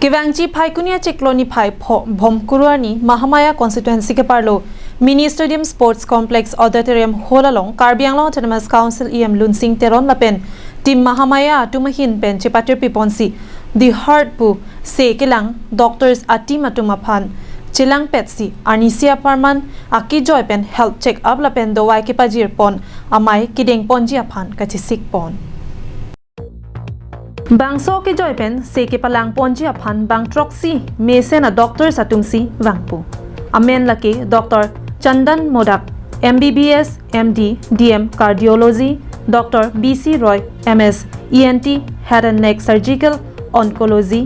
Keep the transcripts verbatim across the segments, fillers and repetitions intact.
Kevangji Phaikuni achiklo niphai pho-, Bhomkuru arni Mahamaya constituency keparlo Mini Stadium Sports Complex Auditorium Hall along Karbi Anglong Autonomous Council E M Lunsing Teron lapen Team Mahamaya atum ahin pen chepatirpi ponsi The Heart pu se kelang doctors a-team atum aphan chelangpetsi arnisi apharman akejoi pen health check up lapen dovai kepajir pon amei kedeng ponji aphan kachesik pon. Bangso kejoi pen se kepalang ponji aphan bang throksi mesen a-doctors atumsi vangpo. Amen lake Doctor Chandan Modak, M B B S, M D, D M Cardiology, Doctor B C Roy, M S, E N T, Head and Neck Surgical Oncology,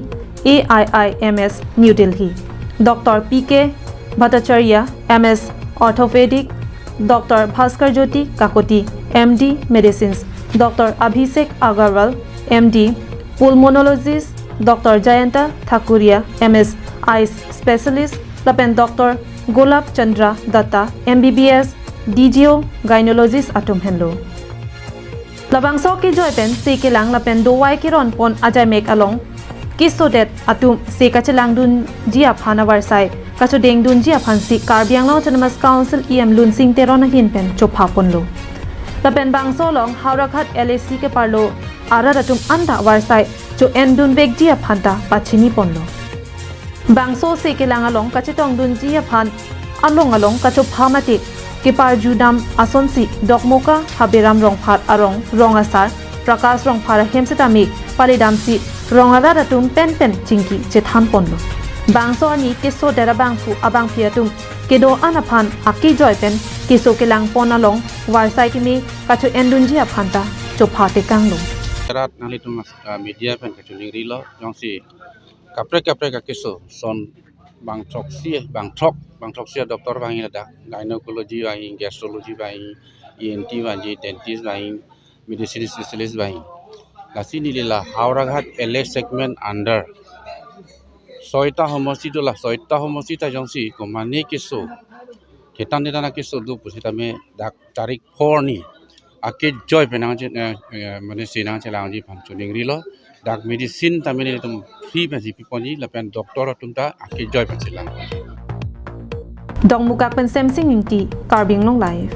A I I M S, New Delhi, Doctor P K Bhattacharya, M S Orthopedic, Doctor Bhaskar Jyoti Kakoti, M D Medicines, Doctor Abhishek Agarwal, M D Pulmonologist, Doctor Jayanta Thakuria, M S Eyes Specialist, lapen Doctor Golab Chandra Datta, M B B S, D G O Gynecologist atum henlo. Labangso kejoi pen se kelang lapen dovai keron pon ajaimek along kesodet atum se kachelangdunji aphan avarsai kachodengdunji aphansi Karbi Anglong Autonomous Council E M Lunsing Teron ahin pen chopha ponlo. Lapen bangso along Howraghat L A C keparlo arat atum anta avarsai cho-endunvekji aphanta pachini ponlo. Bangso se kelang along kachetongdunji aphan along along kachopha mate keparjudam asonsi Dokmoka Haberam Rongphar arong rong asar Prakash Rongphar ahem setame palidamsi rong arat atum penpen chingki chethan ponlo. Bangso arni kesodet abangphu abangphi atum kedo-an aphan akejoi pen keso kelang pon along varsai keme kacho-endunji aphanta chopha tekanglo. Rat nanglitum mas, ah, media pen kachoningrilo, jongsi kaprek kaprek akeso son bang throksi, bang throk, bang throksi a-doctor vangji ladak, gynecology vangji, gastrology vangji, E N T vangji, dentist vangji, medicine specialist vangji. Lasi neli la Howraghat L A segment under soita homosti dola, soita homosti ta jongsi komane keso, ketan ketan akeso do pusitame dak tarik four arni akejoi pen nangche, eh, eh, mane se nangchelangji aphan choningrilo. Dak medicine tame nelitum free pensi piponji lapen doctor atum ta akejoi pen chelang. Dongmukak pen Semsing Ingti, Karbi Anglong Live.